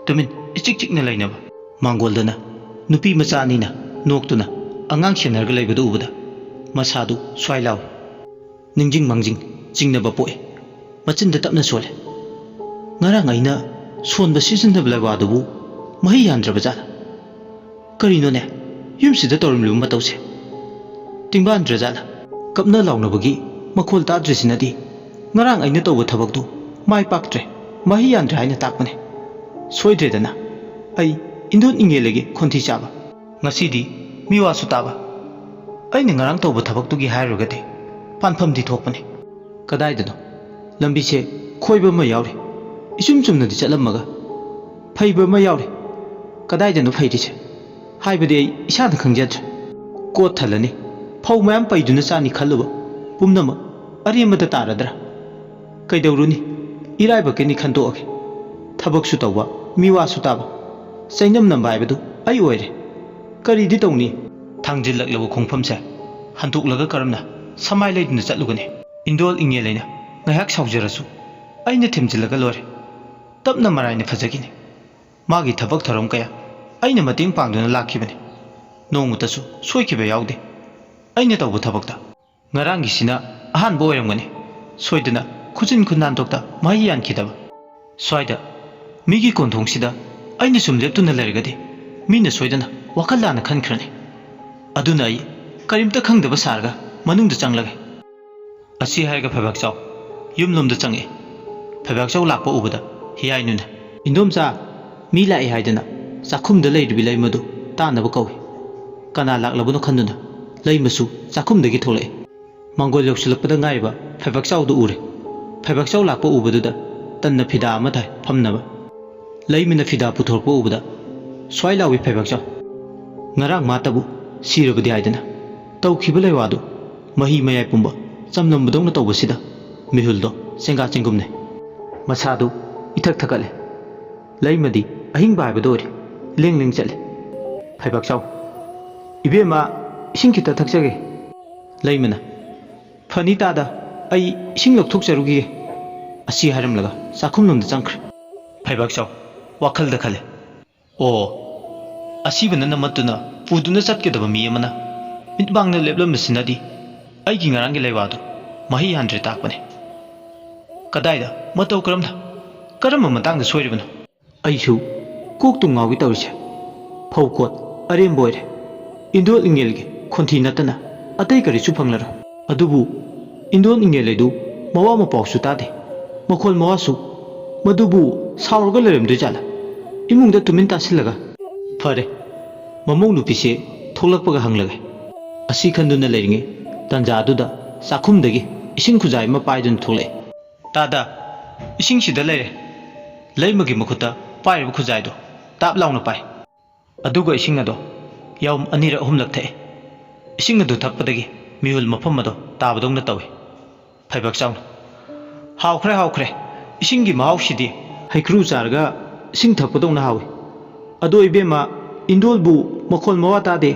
ꯇꯨꯃꯤꯟ ꯏꯆꯤꯛ ꯆꯤꯛꯅ ꯂꯩꯅꯕ ꯃꯥꯡꯒꯣꯜꯗꯅ ꯅꯨꯄꯤ ꯃꯆꯥ ꯑꯅꯤꯅ ꯅꯣꯛꯇꯨꯅ ꯑꯉꯥꯡ ꯁꯦꯟꯅꯔꯒ ꯂꯩꯕꯗꯨ ꯎꯕꯗ, ꯃꯁꯥꯗꯨ ꯁ꯭ꯋꯥꯏ ꯂꯥꯎꯏ꯫ ꯅꯤꯡꯖꯤꯡ ꯃꯥꯡꯖꯤꯡ ꯆꯤꯡꯅꯕ ꯄꯣꯛꯏ꯫ ꯃꯆꯤꯟꯗ ꯇꯞꯅ ꯁꯣꯜꯂꯦ꯫ "ꯉꯔꯥꯡ ꯑꯩꯅ ꯁꯣꯟꯕ ꯁꯤꯖꯤꯟꯅꯕ ꯂꯩꯋꯥꯗꯨꯕꯨ ꯃꯍꯩ ꯌꯥꯟꯗ꯭ꯔꯕ ꯖꯥꯠꯂ? ꯀꯔꯤꯅꯣꯅꯦ ꯌꯨꯝꯁꯤꯗ ꯇꯧꯔꯝꯂꯤꯕ ꯃꯇꯧꯁꯦ? ꯇꯤꯡꯕꯥꯟꯗ꯭ꯔ ꯖꯥꯠꯂ?" ꯀꯞꯅ ꯂꯥꯎꯅꯕꯒꯤ ꯃꯈꯣꯜ ꯇꯥꯗ꯭ꯔꯤꯁꯤꯅꯗꯤ ꯉꯔꯥꯡ ꯑꯩꯅ ꯇꯧꯕ ꯊꯕꯛꯇꯨ ꯃꯥꯏ ꯄꯥꯛꯇ꯭ꯔꯦ, ꯃꯍꯩ ꯌꯥꯟꯗ꯭ꯔꯦ ꯍꯥꯏꯅ ꯇꯥꯛꯄꯅꯦ꯫ ꯁꯣꯏꯗ꯭ꯔꯦꯗꯅ, ꯑꯩ ꯏꯟꯗꯣꯟ ꯏꯪꯉꯦꯜꯂꯒꯤ ꯈꯣꯟꯊꯤ ꯆꯥꯕ꯫ ꯉꯁꯤꯗꯤ ꯃꯤꯋꯥꯁꯨ ꯇꯥꯕ꯫ ꯑꯩꯅ ꯉꯔꯥꯡ ꯇꯧꯕ ꯊꯕꯛꯇꯨꯒꯤ ꯍꯥꯏꯔꯨꯔꯒꯗꯤ ꯄꯥꯟꯐꯝꯗꯤ ꯊꯣꯛꯄꯅꯤ꯫ ꯀꯗꯥꯏꯗꯅꯣ? ꯂꯝꯕꯤꯁꯦ ꯈꯣꯏꯕ ꯑꯃ ꯌꯥꯎꯔꯤ꯫ ꯏꯆꯨꯝ ꯆꯨꯝꯅꯗꯤ ꯆꯠꯂꯝꯃꯒ ꯐꯩꯕ ꯑꯃ ꯌꯥꯎꯔꯤ꯫ ꯀꯗꯥꯏꯗꯅꯣ ꯐꯩꯔꯤꯁꯦ? ꯍꯥꯏꯕꯗꯤ ꯑꯩ ꯏꯁꯥꯅ ꯈꯪꯖꯗ꯭ꯔꯦ꯫ ꯀꯣꯠ ꯊꯜꯂꯅꯤ, ꯐꯧ ꯃꯌꯥꯝ ꯄꯩꯗꯨꯅ ꯆꯥꯅꯤ ꯈꯜꯂꯨꯕ ꯄꯨꯝꯅꯃꯛ ꯑꯔꯦꯝꯕꯗ ꯇꯥꯔꯗ꯭ꯔꯥ? ꯀꯩꯗꯧꯔꯨꯅꯤ? ꯏꯔꯥꯏꯕꯛꯀꯤꯅꯤ ꯈꯟꯗꯣꯛꯑꯒꯦ꯫ ꯊꯕꯛꯁꯨ ꯇꯧꯕ, ꯃꯤꯋꯥꯁꯨ ꯇꯥꯕ, ꯆꯩꯅꯝ ꯅꯝꯕ ꯍꯥꯏꯕꯗꯨ ꯑꯩ ꯑꯣꯏꯔꯦ꯫ ꯀꯔꯤꯗꯤ ꯇꯧꯅꯤ? ꯊꯥꯡꯖꯤꯜꯂꯛꯂꯕ ꯈꯣꯡꯐꯝꯁꯦ ꯍꯟꯗꯣꯛꯂꯒ ꯀꯔꯝꯅ ꯁꯃꯥꯏ ꯂꯩꯗꯨꯅ ꯆꯠꯂꯨꯒꯅꯤ? ꯏꯟꯗꯣꯜ ꯏꯪꯉꯦꯜ ꯑꯩꯅ ꯉꯥꯏꯍꯥꯛ ꯁꯥꯎꯖꯔꯁꯨ, ꯑꯩꯅ ꯊꯦꯝꯖꯤꯜꯂꯒ ꯂꯣꯏꯔꯦ꯫ ꯇꯞꯅ ꯃꯔꯥꯏꯅ ꯐꯖꯈꯤꯅꯤ꯫ ꯃꯥꯒꯤ ꯊꯕꯛ ꯊꯧꯔꯝ ꯀꯌꯥ ꯑꯩꯅ ꯃꯇꯦꯡ ꯄꯥꯡꯗꯨꯅ ꯂꯥꯛꯈꯤꯕꯅꯤ꯫ ꯅꯣꯡꯃꯇꯁꯨ ꯁꯣꯏꯈꯤꯕ ꯌꯥꯎꯗꯦ꯫ ꯑꯩꯅ ꯇꯧꯕ ꯊꯕꯛꯇ ꯉꯔꯥꯡꯒꯤꯁꯤꯅ ꯑꯍꯥꯟꯕ ꯑꯣꯏꯔꯝꯒꯅꯤ꯫ ꯁꯣꯏꯗꯅ ꯈꯨꯖꯤꯟ ꯈꯨꯅꯥꯟꯊꯣꯛꯇ ꯃꯍꯩ ꯌꯥꯟꯈꯤꯗꯕ꯫ ꯁ꯭ꯋꯥꯏꯗ ꯃꯤꯒꯤ ꯀꯣꯟꯊꯣꯡꯁꯤꯗ ꯑꯩꯅ ꯁꯨꯝ ꯂꯦꯞꯇꯨꯅ ꯂꯩꯔꯒꯗꯤ ꯃꯤꯅ ꯁꯣꯏꯗꯅ ꯋꯥꯈꯜ ꯂꯥꯟꯅ ꯈꯟꯈ꯭ꯔꯅꯤ꯫ ꯑꯗꯨꯅ ꯑꯩ ꯀꯔꯤꯝꯇ ꯈꯪꯗꯕ ꯁꯥꯔꯒ ꯃꯅꯨꯡꯗ ꯆꯪꯂꯒꯦ꯫ ꯑꯁꯤ ꯍꯥꯏꯔꯒ ꯐꯩꯕꯥꯛꯆꯥꯎ ꯌꯨꯝꯂꯣꯝꯗ ꯆꯪꯉꯛꯏ꯫ ꯐꯩꯕꯥꯛꯆꯥꯎ ꯂꯥꯛꯄ ꯎꯕꯗ ꯍꯤꯌꯥꯏꯅꯨꯅ, "ꯏꯟꯗꯣꯝꯆꯥ, ꯃꯤ ꯂꯥꯛꯑꯦ ꯍꯥꯏꯗꯅ ꯆꯥꯛꯈꯨꯝꯗ ꯂꯩꯔꯤꯕꯤ ꯂꯩꯃꯗꯨ ꯇꯥꯅꯕ ꯀꯧꯏ꯫ ꯀꯅꯥ ꯂꯥꯛꯂꯕꯅꯣ?" ꯈꯟꯗꯨꯅ ꯂꯩꯃꯁꯨ ꯆꯥꯛꯈꯨꯝꯗꯒꯤ ꯊꯣꯛꯂꯛꯏ꯫ ꯃꯥꯡꯒꯣꯜ ꯌꯧꯁꯤꯜꯂꯛꯄꯗ ꯉꯥꯏꯔꯤꯕ ꯐꯩꯕꯥꯛꯆꯥꯎꯗꯨ ꯎꯔꯦ꯫ ꯐꯩꯕꯥꯛꯆꯥꯎ ꯂꯥꯛꯄ ꯎꯕꯗꯨꯗ ꯇꯟꯅ ꯐꯤꯗꯥ ꯑꯃ ꯊꯥꯏ ꯐꯝꯅꯕ꯫ ꯂꯩꯃꯅ ꯐꯤꯗꯥ ꯄꯨꯊꯣꯔꯛꯄ ꯎꯕꯗ ꯁ꯭ꯋꯥꯏ ꯂꯥꯎꯏ ꯐꯩꯕꯥꯛꯆꯥꯎ꯫ ꯉꯔꯥꯡ ꯃꯥꯇꯕꯨ ꯁꯤꯔꯕꯗꯤ ꯍꯥꯏꯗꯅ ꯇꯧꯈꯤꯕ ꯂꯩꯋꯥꯗꯨ ꯃꯍꯤ ꯃꯌꯥꯏ ꯄꯨꯝꯕ ꯆꯝꯂꯝꯕꯗꯧꯅ ꯇꯧꯕꯁꯤꯗ ꯃꯤꯍꯨꯜꯗꯣ ꯆꯦꯡꯒꯥ ꯆꯦꯡꯒꯨꯝꯅꯩ꯫ ꯃꯁꯥꯗꯨ ꯏꯊꯛ ꯊꯛꯀꯠꯂꯦ꯫ ꯂꯩꯃꯗꯤ ꯑꯍꯤꯡꯕ ꯍꯥꯏꯕꯗꯨ ꯑꯣꯏꯔꯦ꯫ ꯂꯦꯡ ꯂꯦꯡ ꯆꯠꯂꯦ꯫ ꯐꯩꯕꯥꯛꯆꯥꯎ, "ꯏꯕꯦꯝꯃ, ꯏꯁꯤꯡ ꯈꯤꯇ ꯊꯛꯆꯒꯦ"꯫ ꯂꯩꯃꯅ, "ꯐꯅꯤ ꯇꯥꯗ, ꯑꯩ ꯏꯁꯤꯡ ꯂꯧꯊꯣꯛꯆꯔꯨꯈꯤꯒꯦ" ꯑꯁꯤ ꯍꯥꯏꯔꯝꯂꯒ ꯆꯥꯛꯈꯨꯝꯂꯣꯝꯗ ꯆꯪꯈ꯭ꯔꯦ꯫ ꯐꯩꯕꯥꯛꯆꯥꯎ ꯋꯥꯈꯜꯗ ꯈꯜꯂꯦ, "ꯑꯣ, ꯑꯁꯤꯕꯅ ꯅꯝꯃꯠꯇꯨꯅ ꯄꯨꯗꯨꯅ ꯆꯠꯀꯗꯕ ꯃꯤ ꯑꯃꯅ ꯃꯤꯠꯃꯥꯡꯗ ꯂꯦꯞꯂꯝꯕꯁꯤꯅꯗꯤ ꯑꯩꯒꯤ ꯉꯔꯥꯡꯒꯤ ꯂꯩꯋꯥꯗꯨ ꯃꯍꯩ ꯍꯟꯗ꯭ꯔꯦ ꯇꯥꯛꯄꯅꯤ꯫ ꯀꯗꯥꯏꯗ ꯃꯇꯧ ꯀꯔꯝꯅ ꯀꯔꯝꯕ ꯃꯇꯥꯡꯗ ꯁꯣꯏꯔꯤꯕꯅꯣ?" ꯑꯩꯁꯨ ꯀꯣꯛꯇꯨ ꯉꯥꯎꯒꯦ ꯇꯧꯔꯤꯁꯦ꯫ ꯐꯧ ꯀꯣꯠ ꯑꯔꯦꯝꯕ ꯑꯣꯏꯔꯦ꯫ ꯏꯟꯗꯣꯜ ꯏꯉꯦꯜꯒꯤ ꯈꯣꯟꯊꯤ ꯅꯠꯇꯅ ꯑꯇꯩ ꯀꯔꯤꯁꯨ ꯐꯪꯂꯔꯣꯏ꯫ ꯑꯗꯨꯕꯨ ꯏꯟꯗꯣꯜ ꯏꯉꯦꯜ ꯂꯩꯗꯨ ꯃꯋꯥ ꯃꯄꯥꯎꯁꯨ ꯇꯥꯗꯦ꯫ ꯃꯈꯣꯜ ꯃꯋꯥꯁꯨ꯫ ꯃꯗꯨꯕꯨ ꯁꯥꯎꯔꯒ ꯂꯩꯔꯝꯗꯣꯏꯖꯥꯠꯂ? ꯏꯃꯨꯡꯗ ꯇꯨꯃꯤꯟ ꯇꯥꯁꯤꯜꯂꯒ꯫ ꯐꯔꯦ, ꯃꯃꯧ ꯅꯨꯄꯤꯁꯦ ꯊꯣꯛꯂꯛꯄꯒ ꯍꯪꯂꯒꯦ꯫ ꯑꯁꯤ ꯈꯟꯗꯨꯅ ꯂꯩꯔꯤꯉꯩ ꯇꯥꯟꯖꯥꯗꯨꯗ ꯆꯥꯛꯈꯨꯝꯗꯒꯤ ꯏꯁꯤꯡ ꯈꯨꯖꯥꯏ ꯑꯃ ꯄꯥꯏꯗꯨꯅ ꯊꯣꯛꯂꯛꯑꯦ꯫ "ꯇꯥꯗ, ꯏꯁꯤꯡꯁꯤꯗ ꯂꯩꯔꯦ꯫" ꯂꯩꯃꯒꯤ ꯃꯈꯨꯠꯇ ꯄꯥꯏꯔꯤꯕ ꯈꯨꯖꯥꯏꯗꯣ ꯇꯥꯞ ꯂꯥꯎꯅ ꯄꯥꯏ꯫ ꯑꯗꯨꯒ ꯏꯁꯤꯡ ꯑꯗꯣ ꯌꯥꯎꯝ ꯑꯅꯤꯔꯛ ꯑꯍꯨꯝꯂꯛ ꯊꯛꯑꯦ꯫ ꯏꯁꯤꯡ ꯑꯗꯨ ꯊꯛꯄꯗꯒꯤ ꯃꯤꯍꯨꯜ ꯃꯐꯝ ꯑꯗꯣ ꯇꯥꯕꯗꯧꯅ ꯇꯧꯏ꯫ ꯐꯩꯕꯥꯛ ꯆꯥꯎꯅ, "ꯍꯥꯎꯈ꯭ꯔꯦ, ꯍꯥꯎꯈ꯭ꯔꯦ꯫ ꯏꯁꯤꯡꯒꯤ ꯃꯍꯥꯎꯁꯤꯗꯤ ꯍꯩꯀ꯭ꯔꯨ ꯆꯥꯔꯒ ꯏꯁꯤꯡ ꯊꯛꯄꯗꯧꯅ ꯍꯥꯎꯏ꯫ ꯑꯗꯣ ꯏꯕꯦꯝꯃ, ꯏꯟꯗꯣꯜꯕꯨ ꯃꯈꯣꯜ ꯃꯋꯥ ꯇꯥꯗꯦ꯫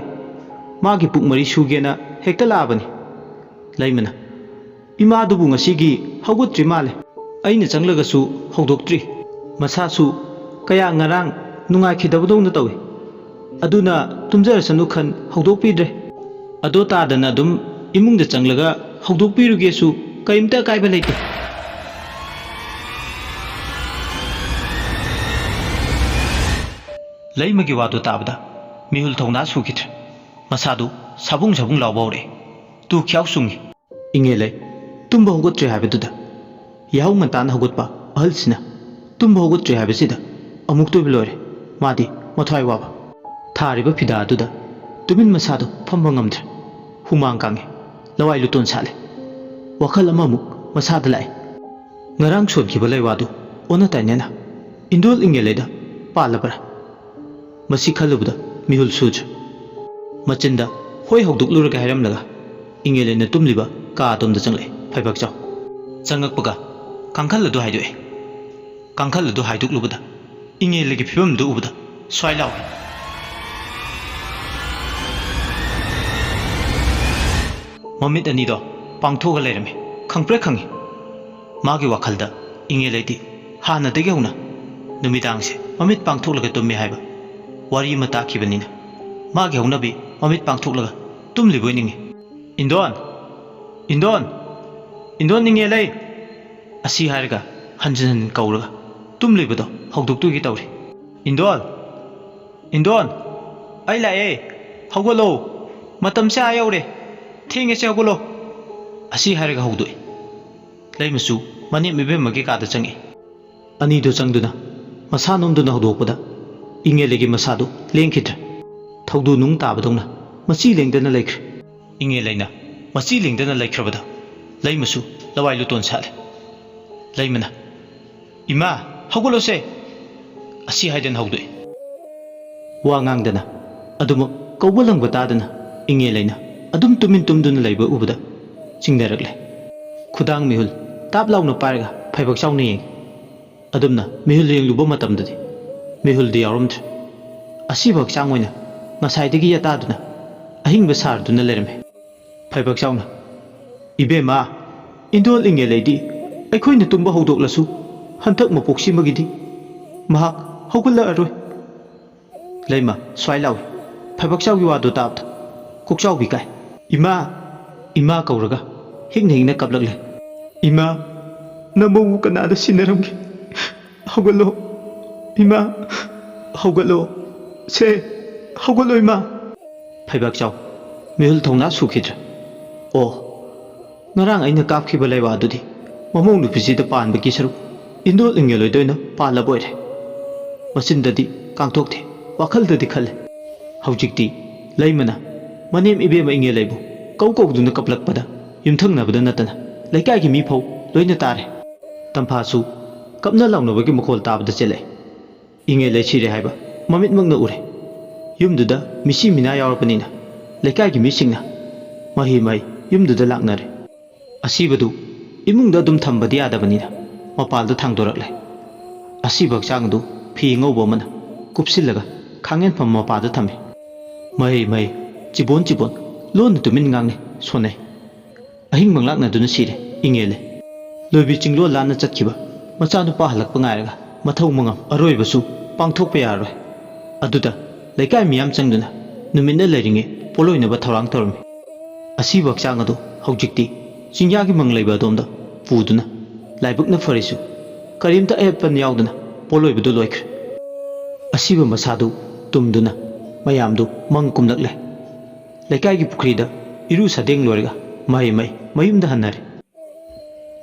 ꯃꯥꯒꯤ ꯄꯨꯛ ꯃꯔꯤ ꯁꯨꯒꯦꯅ ꯍꯦꯛꯇ ꯂꯥꯛꯑꯕꯅꯤ꯫" ꯂꯩꯃꯅ, "ꯏꯃꯥꯗꯨꯕꯨ ꯉꯁꯤꯒꯤ ꯍꯧꯒꯠꯇ꯭ꯔꯤ ꯃꯥꯜꯂꯦ꯫ ꯑꯩꯅ ꯆꯪꯂꯒꯁꯨ ꯍꯧꯗꯣꯛꯇ꯭ꯔꯤ꯫ ꯃꯁꯥꯁꯨ ꯀꯌꯥ ꯉꯔꯥꯡ ꯅꯨꯡꯉꯥꯏꯈꯤꯗꯕꯗꯧꯅ ꯇꯧꯏ꯫ ꯑꯗꯨꯅ ꯇꯨꯝꯖꯔꯁꯅꯨ ꯈꯟ ꯍꯧꯗꯣꯛꯄꯤꯗ꯭ꯔꯦ꯫ ꯑꯗꯣ ꯇꯥꯗꯅ ꯑꯗꯨꯝ ꯏꯃꯨꯡꯗ ꯆꯪꯂꯒ ꯍꯧꯗꯣꯛꯄꯤꯔꯨꯒꯦꯁꯨ ꯀꯔꯤꯝꯇ ꯑꯀꯥꯏꯕ ꯂꯩꯇꯦ꯫" ꯂꯩꯃꯒꯤ ꯋꯥꯗꯨ ꯇꯥꯕꯗ ꯃꯤꯍꯨꯜ ꯊꯧꯅꯥ ꯁꯨꯈꯤꯗ꯭ꯔꯦ꯫ ꯃꯁꯥꯗꯨ ꯁꯥꯕꯨꯡ ꯁꯥꯕꯨꯡ ꯂꯥꯎꯕ ꯍꯧꯔꯛꯑꯦ꯫ ꯇꯨ ꯈ꯭ꯌꯥꯎ ꯆꯨꯡꯉꯤ꯫ "ꯏꯉꯦꯜꯂꯩ, ꯇꯨꯝꯕ ꯍꯧꯒꯠꯇ꯭ꯔꯤ ꯍꯥꯏꯕꯗꯨꯗ ꯌꯥꯍꯧ ꯉꯟꯇꯥꯅ ꯍꯧꯒꯠꯄ ꯑꯍꯜꯁꯤꯅ ꯇꯨꯝꯕ ꯍꯧꯒꯠꯇ꯭ꯔꯤ ꯍꯥꯏꯕꯁꯤꯗ ꯑꯃꯨꯛꯇꯣꯏꯕ ꯂꯣꯏꯔꯦ꯫ ꯃꯥꯗꯤ ꯃꯊ꯭ꯋꯥꯏ ꯋꯥꯕ꯫ ꯊꯥꯔꯤꯕ ꯐꯤꯗꯥ ꯑꯗꯨꯗ ꯇꯨꯃꯤꯟ ꯃꯁꯥꯗꯨ ꯐꯝꯕ ꯉꯝꯗ꯭ꯔꯦ꯫ ꯍꯨꯃꯥꯡ ꯀꯥꯡꯉꯦ꯫ ꯂꯋꯥꯏ ꯂꯨꯇꯣꯟ ꯁꯥꯠꯂꯦ꯫ ꯋꯥꯈꯜ ꯑꯃꯃꯨꯛ ꯃꯁꯥꯗ ꯂꯥꯛꯑꯦ꯫ ꯉꯔꯥꯡ ꯁꯣꯟꯈꯤꯕ ꯂꯩꯋꯥꯗꯨ ꯑꯣꯟꯅ ꯇꯩꯅꯅ ꯏꯟꯗꯣꯜ ꯏꯉꯦꯜꯂꯩꯗ ꯄꯥꯜꯂꯕ꯭ꯔꯥ? ꯃꯁꯤ ꯈꯜꯂꯨꯕꯗ ꯃꯤꯍꯨꯜ ꯁꯨꯗ꯭ꯔꯦ꯫ ꯃꯆꯤꯟꯗ ꯍꯣꯏ ꯍꯧꯗꯣꯛꯂꯨꯔꯒꯦ ꯍꯥꯏꯔꯝꯂꯒ ꯏꯉꯦꯜꯂꯩꯅ ꯇꯨꯝꯂꯤꯕ ꯀꯥ ꯑꯗꯣꯝꯗ ꯆꯪꯂꯛꯑꯦ ꯐꯩꯕꯥꯛꯆꯥꯎ꯫ ꯆꯪꯉꯛꯄꯒ ꯀꯥꯡꯈꯜ ꯑꯗꯨ ꯍꯥꯏꯗꯣꯛꯑꯦ꯫ ꯀꯥꯡꯈꯜ ꯑꯗꯨ ꯍꯥꯏꯗꯣꯛꯂꯨꯕꯗ ꯏꯉꯦꯜꯂꯩꯒꯤ ꯐꯤꯕꯝꯗꯨ ꯎꯕꯗ ꯁ꯭ꯋꯥꯏ ꯂꯥꯎꯏ꯫ ꯃꯃꯤꯠ ꯑꯅꯤꯗꯣ ꯄꯥꯡꯊꯣꯛꯑꯒ ꯂꯩꯔꯝꯃꯤ꯫ ꯈꯪꯄ꯭ꯔꯦꯛ ꯈꯪꯉꯤ꯫ ꯃꯥꯒꯤ ꯋꯥꯈꯜꯗ ꯏꯉꯦꯂꯩꯗꯤ ꯍꯥꯟꯅꯗꯒꯤ ꯍꯧꯅ ꯅꯨꯃꯤꯗꯥꯡꯁꯦ ꯃꯃꯤꯠ ꯄꯥꯡꯊꯣꯛꯂꯒ ꯇꯨꯝꯃꯤ ꯍꯥꯏꯕ ꯋꯥꯔꯤ ꯑꯃ ꯇꯥꯈꯤꯕꯅꯤꯅ, ꯃꯥꯒꯤ ꯍꯧꯅꯕꯤ ꯃꯃꯤꯠ ꯄꯥꯡꯊꯣꯛꯂꯒ ꯇꯨꯝꯂꯤꯕꯣꯏ ꯅꯤꯡꯉꯤ꯫ "ꯏꯟꯗꯣꯟ! ꯏꯟꯗꯣꯟ! ꯏꯟꯗꯣꯟ ꯏꯉꯦꯂꯩ!" ꯑꯁꯤ ꯍꯥꯏꯔꯒ ꯍꯟꯖꯤꯟ ꯍꯟꯖꯤꯟ ꯀꯧꯔꯒ ꯇꯨꯝꯂꯤꯕꯗꯣ ꯍꯧꯗꯣꯛꯇꯨꯒꯤ ꯇꯧꯔꯤ꯫ "ꯏꯟꯗꯣꯟ! ꯏꯟꯗꯣꯟ! ꯑꯩ ꯂꯥꯛꯑꯦ! ꯍꯧꯒꯠꯂꯣ! ꯃꯇꯝꯁꯦ ꯑꯥ ꯌꯧꯔꯦ! ꯊꯦꯡꯉꯦꯁꯦ, ꯍꯧꯒꯠꯂꯣ!" ꯑꯁꯤ ꯍꯥꯏꯔꯒ ꯍꯧꯗꯣꯛꯏ꯫ ꯂꯩꯃꯁꯨ ꯃꯅꯦꯝ ꯏꯕꯦꯝꯃꯒꯤ ꯀꯥꯗ ꯆꯪꯉꯛꯏ꯫ ꯑꯅꯤꯗꯨ ꯆꯪꯗꯨꯅ ꯃꯁꯥ ꯅꯣꯝꯗꯨꯅ ꯍꯧꯗꯣꯛꯄꯗ ꯏꯉꯦꯂꯩꯒꯤ ꯃꯁꯥꯗꯨ ꯂꯦꯡꯈꯤꯗ꯭ꯔꯦ꯫ ꯊꯧꯗꯨ ꯅꯨꯡ ꯇꯥꯕꯗꯧꯅ ꯃꯆꯤ ꯂꯦꯡꯗꯅ ꯂꯩꯈ꯭ꯔꯦ꯫ ꯏꯉꯦꯂꯩꯅ ꯃꯆꯤ ꯂꯦꯡꯗꯅ ꯂꯩꯈ꯭ꯔꯕꯗ ꯂꯩꯃꯁꯨ ꯂꯋꯥꯏ ꯂꯨꯇꯣꯟ ꯁꯥꯠꯂꯦ꯫ ꯂꯩꯃꯅ, "ꯏꯃꯥ, ꯍꯧꯒꯠꯂꯣꯁꯦ!" ꯑꯁꯤ ꯍꯥꯏꯗꯅ ꯍꯧꯗꯣꯛꯏ꯫ ꯋꯥ ꯉꯥꯡꯗꯅ, ꯑꯗꯨꯃꯛ ꯀꯧꯕ ꯂꯪꯕ ꯇꯥꯗꯅ ꯏꯉꯦꯂꯩꯅ ꯑꯗꯨꯝ ꯇꯨꯃꯤꯟ ꯇꯨꯝꯗꯨꯅ ꯂꯩꯕ ꯎꯕꯗ ꯆꯤꯡꯅꯔꯛꯂꯦ꯫ ꯈꯨꯗꯥꯡ ꯃꯤꯍꯨꯜ ꯇꯥꯞ ꯂꯥꯎꯅ ꯄꯥꯏꯔꯒ ꯐꯩꯕꯥꯛ ꯆꯥꯎꯅ ꯌꯦꯡꯉꯤ꯫ ꯑꯗꯨꯝꯅ ꯃꯤꯍꯨꯜ ꯌꯦꯡꯂꯨꯕ ꯃꯇꯝꯗꯗꯤ ꯃꯤꯍꯨꯜꯗꯤ ꯌꯥꯎꯔꯝꯗ꯭ꯔꯦ꯫ ꯑꯁꯤꯕ ꯍꯛꯆꯥꯡ ꯑꯣꯏꯅ ꯉꯁꯥꯏꯗꯒꯤ ꯌꯥꯇꯥꯗꯨꯅ ꯑꯍꯤꯡꯕ ꯁꯥꯔꯗꯨꯅ ꯂꯩꯔꯝꯃꯤ꯫ ꯐꯩꯕꯥꯛ ꯆꯥꯎꯅ, "ꯏꯕꯦꯝꯃ, ꯏꯟꯗꯣꯜ ꯏꯉꯦꯂꯩꯗꯤ ꯑꯩꯈꯣꯏꯅ ꯇꯨꯝꯕ ꯍꯧꯗꯣꯛꯂꯁꯨ ꯍꯟꯊꯛ ꯃꯄꯣꯛꯁꯤꯃꯒꯤꯗꯤ ꯃꯍꯥꯛ ꯍꯧꯒꯠꯂꯛꯑꯔꯣꯏ꯫" ꯂꯩꯃ ꯁ꯭ꯋꯥꯏ ꯂꯥꯎꯏ꯫ ꯐꯩꯕꯥꯛ ꯆꯥꯎꯒꯤ ꯋꯥꯗꯨ ꯇꯥꯕꯗ ꯀꯣꯛꯆꯥꯎꯕꯤ ꯀꯥꯏ꯫ "ꯏꯃꯥ, ꯏꯃꯥ" ꯀꯧꯔꯒ ꯍꯤꯛꯅ ꯍꯤꯛꯅ ꯀꯞꯂꯛꯂꯦ꯫ "ꯏꯃꯥ, ꯅꯃꯧꯕꯨ ꯀꯅꯥꯗ ꯁꯤꯟꯅꯔꯝꯒꯦ? ꯍꯧꯒꯠꯂꯣ ꯏꯃꯥ, ꯍꯧꯒꯠꯂꯣ꯫ ꯁꯦ, ꯍꯧꯒꯠꯂꯣ ꯏꯃꯥ꯫" ꯐꯩꯕꯥꯛ ꯆꯥꯎ ꯃꯤꯍꯨꯜ ꯊꯧꯅꯥ ꯁꯨꯈꯤꯗ꯭ꯔꯦ꯫ ꯑꯣ, ꯉꯔꯥꯡ ꯑꯩꯅ ꯀꯥꯞꯈꯤꯕ ꯂꯩꯋꯥꯗꯨꯗꯤ ꯃꯃꯧ ꯅꯨꯄꯤꯁꯤꯗ ꯄꯥꯟꯕꯒꯤ ꯁꯔꯨꯛ ꯏꯟꯗꯣꯜ ꯏꯉꯦꯜ ꯑꯣꯏꯗ ꯑꯣꯏꯅ ꯄꯥꯜꯂꯕ ꯑꯣꯏꯔꯦ꯫ ꯃꯆꯤꯟꯗꯗꯤ ꯀꯥꯡꯊꯣꯛꯇꯦ, ꯋꯥꯈꯜꯗꯗꯤ ꯈꯜꯂꯦ꯫ ꯍꯧꯖꯤꯛꯇꯤ ꯂꯩꯃꯅ ꯃꯅꯦꯝ ꯏꯕꯦꯝꯃ ꯏꯉꯦꯜ ꯑꯩꯕꯨ ꯀꯧ ꯀꯧꯗꯨꯅ ꯀꯞꯂꯛꯄꯗ ꯌꯨꯝꯊꯪꯅꯕꯗ ꯅꯠꯇꯅ ꯂꯩꯀꯥꯏꯒꯤ ꯃꯤ ꯐꯥꯎ ꯂꯣꯏꯅ ꯇꯥꯔꯦ꯫ ꯇꯝꯐꯥꯁꯨ ꯀꯞꯅ ꯂꯥꯎꯅꯕꯒꯤ ꯃꯈꯣꯜ ꯇꯥꯕꯗ ꯆꯦꯜꯂꯛꯑꯦ꯫ ꯏꯉꯦꯜ ꯂꯩ ꯁꯤꯔꯦ ꯍꯥꯏꯕ ꯃꯃꯤꯠꯃꯛꯅ ꯎꯔꯦ꯫ ꯌꯨꯝꯗꯨꯗ ꯃꯤꯁꯤ ꯃꯤꯅꯥ ꯌꯥꯎꯔꯕꯅꯤꯅ ꯂꯩꯀꯥꯏꯒꯤ ꯃꯤꯁꯤꯡꯅ ꯃꯍꯤ ꯃꯍꯩ ꯌꯨꯝꯗꯨꯗ ꯂꯥꯛꯅꯔꯦ꯫ ꯑꯁꯤꯕꯗꯨ ꯏꯃꯨꯡꯗ ꯑꯗꯨꯝ ꯊꯝꯕꯗꯤ ꯌꯥꯗꯕꯅꯤꯅ ꯃꯄꯥꯜꯗ ꯊꯥꯡꯗꯣꯔꯛꯂꯦ꯫ ꯑꯁꯤꯕ ꯍꯛꯆꯥꯡ ꯑꯗꯨ ꯐꯤ ꯑꯉꯧꯕ ꯑꯃꯅ ꯀꯨꯞꯁꯤꯜꯂꯒ ꯈꯥꯡꯍꯦꯟꯐꯝ ꯃꯄꯥꯗ ꯊꯝꯃꯤ꯫ ꯃꯍꯩ ꯃꯍꯩ, ꯆꯤꯕꯣꯟ ꯆꯤꯕꯣꯟ, ꯂꯣꯟꯅ ꯇꯨꯃꯤꯟ ꯉꯥꯡꯅꯩ, ꯁꯣꯟꯅꯩ꯫ ꯑꯍꯤꯡ ꯃꯪꯂꯥꯛꯅꯗꯨꯅ ꯁꯤꯔꯦ꯫ ꯏꯉꯦꯜꯂꯦ꯫ ꯂꯣꯏꯕꯤ ꯆꯤꯡꯂꯣꯜ ꯂꯥꯟꯅ ꯆꯠꯈꯤꯕ ꯃꯆꯥꯅꯨꯄꯥ ꯍꯜꯂꯛꯄ ꯉꯥꯏꯔꯒ ꯃꯊꯧ ꯃꯉꯝ ꯑꯔꯣꯏꯕꯁꯨ ꯄꯥꯡꯊꯣꯛꯄ ꯌꯥꯔꯔꯣꯏ꯫ ꯑꯗꯨꯗ ꯂꯩꯀꯥꯏ ꯃꯤꯌꯥꯝ ꯆꯪꯗꯨꯅ ꯅꯨꯃꯤꯠꯅ ꯂꯩꯔꯤꯉꯩ ꯄꯣꯠꯂꯣꯏꯅꯕ ꯊꯧꯔꯥꯡ ꯇꯧꯔꯝꯃꯤ꯫ ꯑꯁꯤꯕ ꯍꯛꯆꯥꯡ ꯑꯗꯨ ꯍꯧꯖꯤꯛꯇꯤ ꯆꯤꯡꯌꯥꯒꯤ ꯃꯪ ꯂꯩꯕ ꯑꯗꯣꯝꯗ ꯄꯨꯗꯨꯅ, ꯂꯥꯏꯕꯛꯅ ꯐꯔꯤꯁꯨ ꯀꯔꯤꯝꯇ ꯑꯌꯦꯠꯄ ꯌꯥꯎꯗꯅ ꯄꯣꯠꯂꯣꯏꯕꯗꯨ ꯂꯣꯏꯈ꯭ꯔꯦ꯫ ꯑꯁꯤꯕ ꯃꯁꯥꯗꯨ ꯇꯨꯝꯗꯨꯅ ꯃꯌꯥꯝꯗꯨ ꯃꯪ ꯀꯨꯝꯂꯛꯂꯦ꯫ ꯂꯩꯀꯥꯏꯒꯤ ꯄꯨꯈ꯭ꯔꯤꯗ ꯏꯔꯨ ꯁꯥꯗꯦꯡ ꯂꯣꯏꯔꯒ ꯃꯍꯩ ꯃꯍꯩ ꯃꯌꯨꯝꯗ ꯍꯟꯅꯔꯦ꯫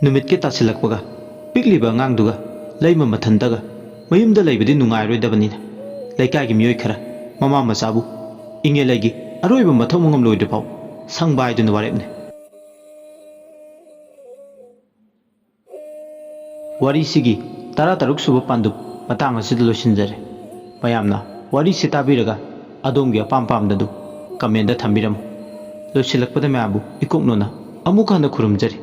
ꯅꯨꯃꯤꯠꯀ ꯇꯥꯁꯤꯜꯂꯛꯄꯒ ꯄꯤꯛꯂꯤꯕ ꯑꯉꯥꯡꯗꯨꯒ ꯂꯩꯃ ꯃꯊꯟꯇꯒ ꯃꯌꯨꯝꯗ ꯂꯩꯕꯗꯤ ꯅꯨꯡꯉꯥꯏꯔꯣꯏꯗꯕꯅꯤꯅ, ꯂꯩꯀꯥꯏꯒꯤ ꯃꯤꯑꯣꯏ ꯈꯔ ꯃꯃꯥ ꯃꯆꯥꯕꯨ ꯏꯉꯦꯂꯩꯒꯤ ꯑꯔꯣꯏꯕ ꯃꯊꯧ ꯃꯉꯝ ꯂꯣꯏꯗ꯭ꯔꯤꯐꯥꯎ ꯁꯪꯕ ꯍꯥꯏꯗꯨꯅ ꯋꯥꯔꯦꯞꯅꯩ꯫ ꯋꯥꯔꯤꯁꯤꯒꯤ ꯇꯔꯥꯇꯔꯨꯛ ꯁꯨꯕ ꯄꯥꯟꯗꯨꯞ ꯃꯇꯥꯡ ꯑꯁꯤꯗ ꯂꯣꯏꯁꯤꯟꯖꯔꯦ꯫ ꯃꯌꯥꯝꯅ ꯋꯥꯔꯤꯁꯤ ꯇꯥꯕꯤꯔꯒ ꯑꯗꯣꯝꯒꯤ ꯑꯄꯥꯝ ꯄꯥꯝꯗꯗꯨ comment ꯊꯝꯕꯤꯔꯝꯃꯨ꯫ ꯂꯣꯏꯁꯤꯜꯂꯛꯄꯗ ꯃꯌꯥꯝꯕꯨ ꯏꯀꯣꯛ ꯅꯣꯟꯅ ꯑꯃꯨꯛ ꯍꯟꯅ ꯈꯨꯔꯨꯝꯖꯔꯤ꯫